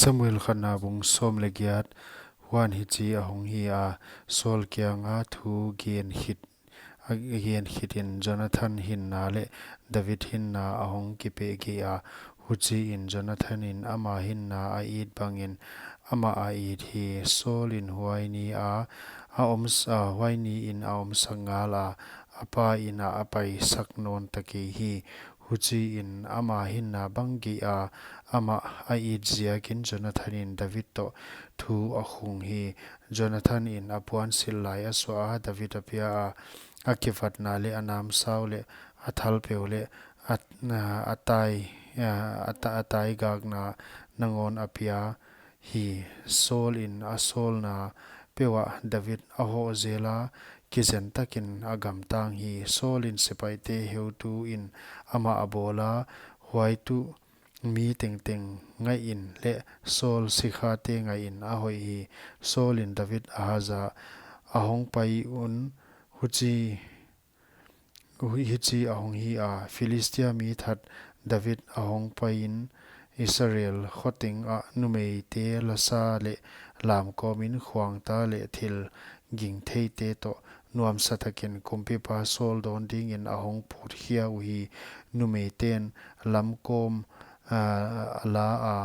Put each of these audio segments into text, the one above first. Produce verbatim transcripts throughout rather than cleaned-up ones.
Samuel khatna bung sawm leh giat. Huan hichi ahong hi a, Saul kianga thu gen khit, a gen khit in Jonathan hinna leh David hinna ahong kipehgeh a. Huchiin Jonathan in ama hinna a it bangin amah a it hi. Saul in huai ni a, a om s-, a, huai niin a omsak ngal a, a pa inn ah a paisak nawn ta kei hi. Huchiin ama hinna bang geh a, amah a it ziakin Jonathan in David toh thu a khung hi. Jonathan in a puansilh lai a suah a, David a pia a, a kivatna leh a namsau leh a thalpeu leh a, a tai, a, a ta-, a taigakna nangawn a pia hi. Saul in a sawlna peuhah David a hoh zel a, kizen takin a gamtang hi. Saul in sepaihte heutu in amah a bawl a, huai tuh mi tengteng ngaihin leh Saul sikhate ngaihin a hoih hi. Saul in David a haza, ahong pai un, huchi, hu-, hichi ahong hi a, Philistia mi that David ahong paiin Israel khoteng ah numeite lasa leh lamkawmin khuangta leh thil gingtheite toh nuamsa takin kumpipa Saul dawn dingin ahong phut khia uhi. Numeiten lamkawm, a, a la a,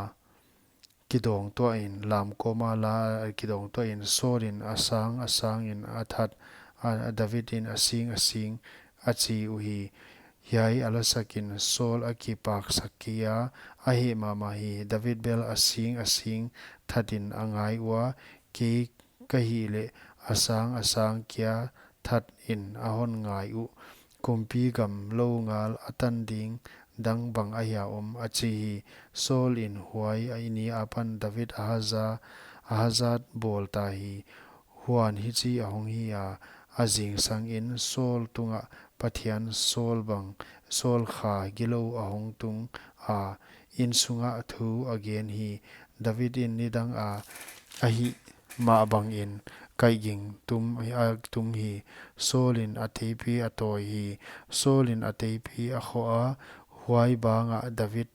kidawng tuahin, lamkawm a la a kidawng tuahin Saul in a sang a sangin a that, a, David in a sing a sing a chi uhi. Hiai a lasakin Saul a kipaksak kei a, a heh mahmah hi. David bel a sing a sing thatin a ngai ua, kei ka hih leh a sang a sang kia that in a hon ngai uh. Kumpi gam lou ngal a tan ding dang bang ahia om, a chi hi. Saul in huai a ni apan David a haza, a hazat bawl ta hi. Huan hichi ahong hi a, a zingsangin Saul tungah Pathian Saul bang, Saul kha gilou ahong tung a, innsungah thu a gen hi. David in nidang a, a hih mah bangin kaihging tum, a tum hi. Saul in a teipi a tawi hi. Saul in a teipi a khoh a, huai bangah David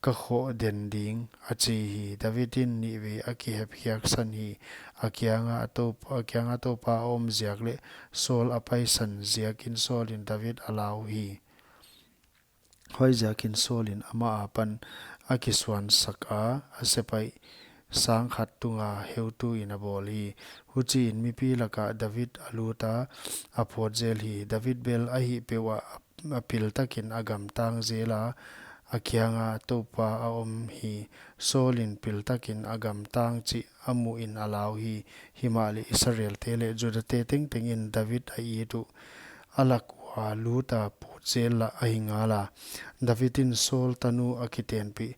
ka khoh den ding, a chi hi. David in nihvei a kihepkhiaksan hi. A kianga a Toup-, a kianga Toupa a om ziak leh Saul a paisan ziakin Saul in David a lau hi. Huaiziakin Saul in amah apan a kisuansak a, a sepaih sang khat tunga heutu in a bawl hi. Huchiin mipi lakah David a lut a, a phawt zel hi. David bel a hih peuhah a pil takin a gamtang zel a, a kianga Toupa a om hi. Saul in pil takin a gamtang chih a muhin a lau hi. Himahleh Israelte leh Judate tengtengin David a it uh, a lak ua lut a phawt zel lah ahi ngal a. David in Saul tanu a kitenpih.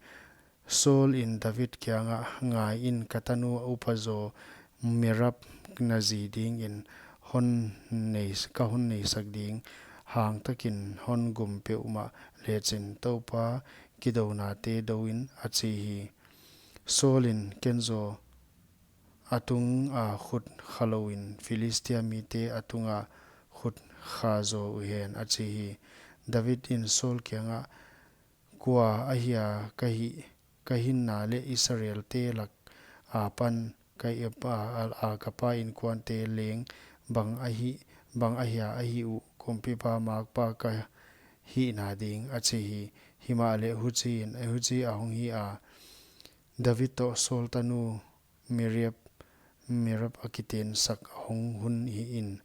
Saul in David kiangah, ngaiin, ka tanu a upa zaw Merab na zi dingin hon nei, ka hon neisak ding, hangtakin hon gum peuhmah lechin Toupa kidounate douin, a chi hi. Saul in, ken zaw a tunga khut kha louin Philistia mite a tunga khut kha zaw uhen, a chi hi. David in Saul kiangah, kua ahia ka hih, ka hinna leh Israelte lak apan ka i-, a, a, a ka pa inkuante leng bang ahi, bang ahia a hih uh, kumpipa makpa ka hihna ding, a chi hi. Himahleh huchiin, huchi ahong hi a, David toh Saul tanu Merab, Merab a kitensak hong hun hiin,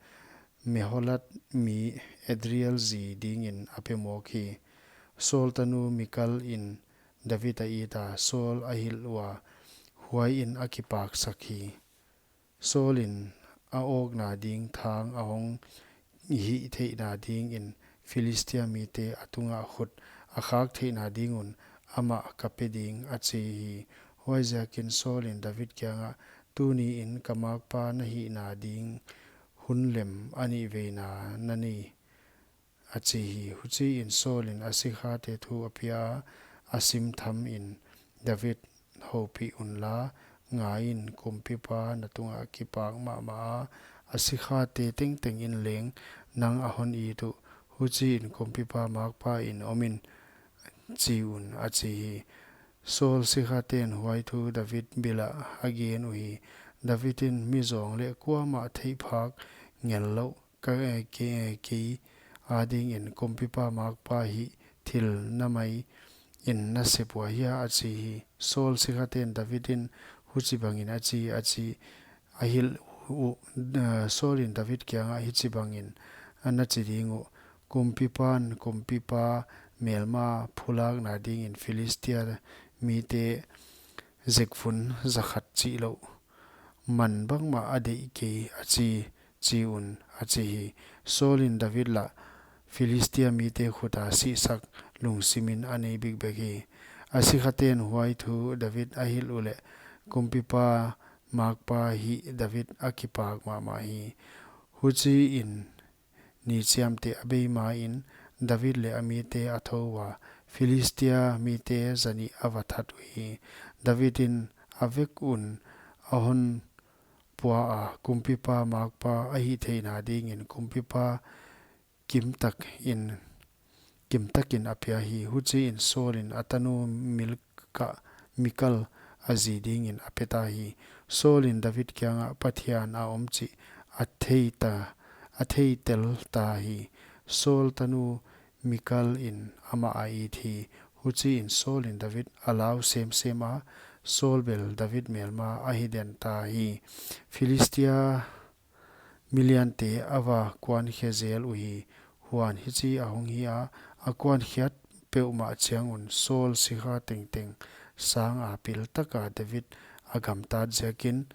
Meholat mi Adriel zi dingin a pe mawk hi. Saul tanu Mikal in David a it a, Saul a hilh ua, huaiin a kipaksak hi. Saul in a awkna ding thang ahong hih theihna dingin Philistia mite a tunga khut a khak theihna ding un amah ka pe ding, a chi hi. Huaiziakin Saul in David kiangah, tuniin ka makpa na hihna ding hun lem a nihveina na nei, a chi hi. Huchiin Saul in a sikhate thu a pia a, a simthamin, David houpih unla, ngaiin, kumpipa na tungah kipak mahmah a, a sikhate tengtengin leng nang a hon it uh, huchiin kumpipa makpa in omin chi un, a chi hi. Saul sikhaten huai thu David bil ah a gen uhi. David in, "Mi zawng leh kuamah theihphak ngellouh ka, eh, ke-, eh, kei adingin kumpipa makpa hih thil na mai in na sep ua hia?" a chi hi. Saul sikhaten David in huchibangin a chi, a chi a hilh uh, eh, Saul in David kiangah hichibangin a na chi ding uh, "Kumpipan kumpipa melma phulakna dingin Philistia mite zekvun zakhat chihlouh man bangmah a deih kei a chi, chi un," a chi hi. Saul in David lah Philistia mite khuta sihsak lungsimin a nei bikbek hi. A sikhaten huai thu David a hilh uleh kumpipa makpa hih David a kipak mahmah hi. Huchiin ni chiamteh a bei main David leh a mite a thou ua, Philistia mite zanih a va that uhi. David in a vek un a hon pua a, kumpipa makpa a hihtheihna dingin kumpipa kimtak in, kimtakin a pia hi. Huchiin Saul in a tanu Milka, Mikal a zi dingin a peta hi. Saul in David kiangah Pathian a om chih a theita, a theitel ta hi. Saul tanu Mikal in amah a it hi. Huchiin Saul in David a lau semsem a, Saul bel David melma a hi den ta hi. Philistia miliante a va kuankhe zel uhi. Huan hichi a hong hi a, a kuankhiat peuhmah chiang un Saul sikha tengteng sanga pil taka David a gamtat ziakin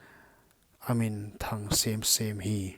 a minthang semsem hi.